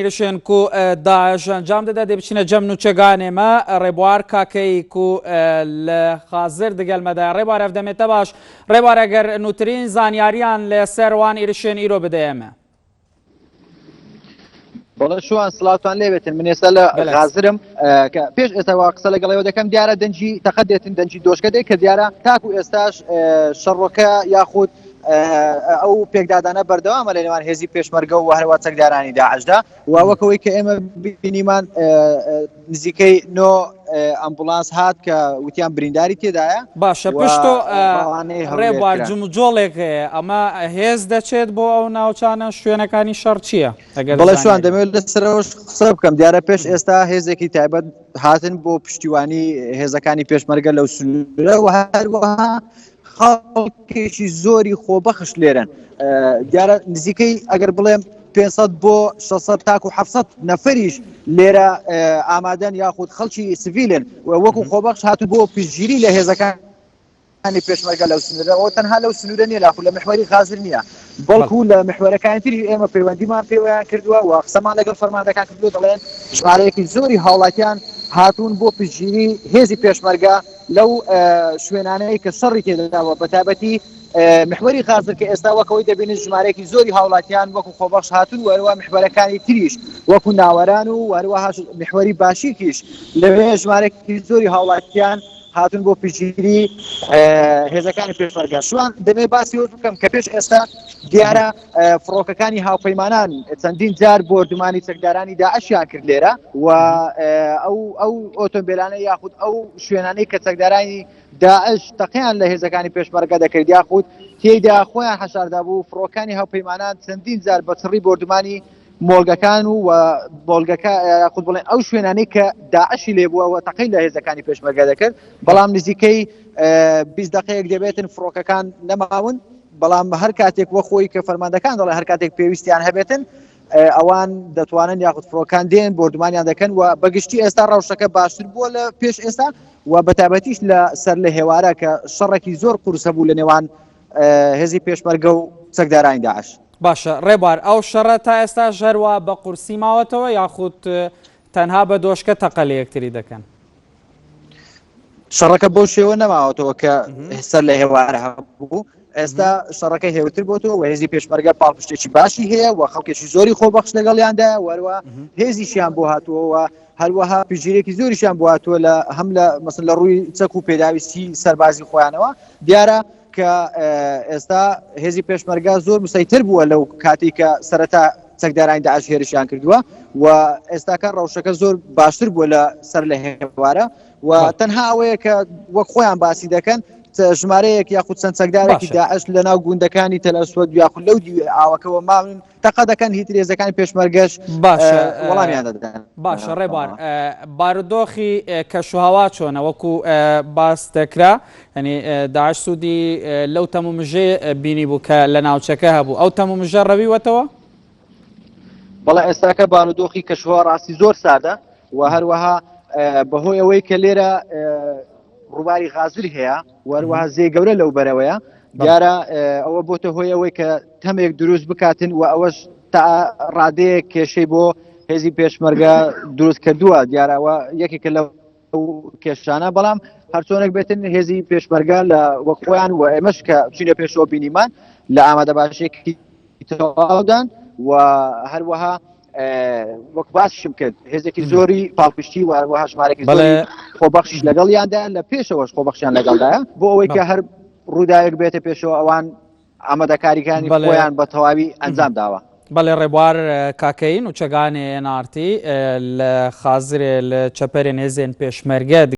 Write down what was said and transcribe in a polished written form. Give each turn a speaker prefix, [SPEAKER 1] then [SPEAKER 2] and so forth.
[SPEAKER 1] ێرشێن کو داعش ئەنجام دەدە دێ بچینە جەم نوچەگانێ مە ڕێبوار کاکەیی کو لە خازر دگەل مەدایە ڕێبوار ئەف دەمێتە باش ڕێبوار ئەگەر نوترین زانیاریان لە سەر وان ئیرشێن ئیرۆ بدەیە مە.
[SPEAKER 2] بەڵێ شوان سڵاوتان لێبێتن من ئێستا لە غازرم کە پێش ئێستا وا قسە لەگەڵەوە دەکەم دیارە دەنگی تەقە دێتن دەنگی دۆشکە دێت کە دیارە تاکو ئێستاش شەڕۆکە یاخود ئەو پێکدادانە بەردەوامە لە نێوان هێزی پێشمەرگە و هەروە چەکدارانی داعشدا و وەکەوەی کە ئێمە بینیمان نزیکەی نۆ ئەمبولانس هات کە وتیان برینداری تێدایە.
[SPEAKER 1] باشە پشتۆ ڕێبوار جموجۆڵێک هەیە ئەمە هێز دەچێت بۆ ئەو ناوچانە شوێنەکانی شەڕ چییە؟
[SPEAKER 2] ئەگەر بەڵێ شوان دەمەوێت لەسەرەوەش قسە بکەم دیارە پێش ئێستا هێزێکی تایبەت هاتن بۆ پشتیوانی هێزەکانی پێشمەرگە لەو سنوورە و هەروەها خەڵکێکی زۆری خۆبەخش لێرەن دیارە نزیکەی ئەگەر بڵێم 500 بۆ 600 تاکو 700 نەفەریش لێرە ئامادەن یاخود خەڵکی سڤیلن و وەکو خۆبەخش هاتو بۆ پشتگیری لە هێزەکانی پێشمەرگە لەو سنوورە ئەو تەنها لەو سنوورە نییە لاخو لە محوەری غازر نییە بەڵکو لە محوەرەکانی تری ئێمە پەیوەندیمان پێوەیان کردووە و قسەمان لەگەڵ فەرماندەکان کردووە دەڵێن ژمارەیەکی زۆری هاوڵاتیان هاتوون بۆ پشتگیری هێزی پێشمەرگە لەو شوێنانەی کە شەڕی تێداوە بە تایبەتی محوەری غازر کە ئێستا وەکەوەی دەبینن ژمارەیەکی زۆری هاوڵاتیان وەکو خۆبەخش هاتون و هەروە محوەرەکانی تریش وەکو ناوەران و هەروەها محوەری باشیکیش لەوێ ژمارەیەکی زۆری هاوڵاتیان هاتون بۆ پشتگیری هێزەکانی پێشمەرگە شوان دەمێ باسی ئەوەش بکەم کە پێش ئێستا دیارە فڕۆکەکانی هاوپەیمانان چەندین جار بۆردومانی چەکدارانی داعشیان کرد لێرە و ئەو ئەو ئۆتۆمبیلانە یاخود ئەو شوێنانەی کە چەکدارانی داعش تەقیان لە هێزەکانی پێشمەرگە دەکرد یاخود تێیدا خۆیان حەشاردا بوو فڕۆکانی هاوپەیمانان چەندین جار بە چڕی بۆردومانی مۆڵگەکان و مۆڵگەکە یاخود بڵێن ئەو شوێنانەی کە داعشی لێبووە و تەقەی لە هێزەکانی پێشمەرگە دەکرد بەڵام نزیکەی 20 دقەیەک دەبێتن فڕۆکەکان نەماون بەڵام هەر کاتێک وە خۆی کە فەرماندەکان دەڵێ هەر کاتێک پێویستیان هەبێتن ئەوان دەتوانن یاخود فڕۆکان دێن بۆردومانیان دەکەن و بەگشتی ئێستا ڕەوشەکە باشتر بووە لە پێش ئێستا و بە تایبەتیش لە سەر لە هێوارە کە شەڕێکی زۆر قورس هەبوو لە نێوان هێزی پێشمەرگە و چەکدارانی داعش.
[SPEAKER 1] باشە ڕێبوار ئەو شەڕە تا ئێستاش هەروا بە قورسی ماوەتەوە یاخود تەنها بە دۆشکە تەقە لە یەکتری دەکەن؟
[SPEAKER 2] شەڕەکە بەو شێوە نەماوەتەوە کە سەر لە هێوارە هەبوو ئێستا شەڕەکە هێوتر بۆتەوە و هێزی پێشمەرگە پاڵپشتێکی باشی هەیە و خەڵکێکی زۆری خۆبەخش لەگەڵیاندا وەروە هێزیشیان بۆ هاتووەوە هەروەها پژیرێکی زۆریشیان بۆ هاتووە لە هەم لە مەسن لە ڕووی چەک و پێداویستی سەربازی خۆیانەوە دیارە کە ئێستا هێزی پێشمەرگە زۆر مسەیتر بووە لەو کاتی کە سەرەتا چەکدارانی داعش هێرشیان کردووە و ئێستاکە ڕەوشەکە زۆر باشتر بووە لە سەر لە هێوارە و تەنها ئەوەیە کە وەک خۆیان باسی دەکەن ژمارەیەک یاخود چەند چەکدارێکی داعش لە ناو گوندەکانی تەلەسوەد یاخود لەو دیوی ئاوەکەوە ماون تەقە دەکەن هیتر هێزەکانی پێشمەرگەش
[SPEAKER 1] باشە
[SPEAKER 2] وەڵامیان دەدەن.
[SPEAKER 1] باشە ڕێبوار بارودۆخی کەشوهەوا چۆنە وەکو باس دەکرا ینی داعش سوودی لەو تەمومژێ بینی بوو کە لە ناوچەکە هەبوو ئەو تەمومژە ڕەویوەتەوە؟
[SPEAKER 2] بەڵێ ئێستاکە بارودۆخی کەشوهەوا ڕاستی زۆر ساردە و هەروەها بەهۆی ئەوەی کە لێرە ڕووباری غازر هەیە وەروەها زێ گەورە لەو بەرەوەیە دیارە ئەوە بۆتە هۆی ئەوەی کە تەمێک دروست بکاتن و ئەوەش تا ڕادەیەک کێشەی بۆ هێزی پێشمەرگە دروست کردووە دیارەوە یەکێکە لە کێشانە بەڵام هەرچۆنێک بێتن هێزی پێشمەرگە لە وەک خۆیان و ئێمەش کە چینە پێشەوە بینیمان لە ئامادەباشێکی تەواودان و هەروەها وەک باسیشم کرد هێزێکی زۆری پاڵپشتی و هەروەها ژمارێکی زۆری خۆبەخشیش لەگەڵیاندا لە پێشەوەش خۆبەخشیان لەگەڵدایە بۆ ئەوەی کە هەر ڕووداوێک بێتە پێشەوە ئەوان ئامادەکاریکانی خۆیان بە تەواوی ئەنجام داوە.
[SPEAKER 1] بەڵێ ڕێبوار کاکەیی نوچەگانێ ئێن ئاڕ تی لە خازرێ لە چەپەرێن هێزێن پێشمەرگە.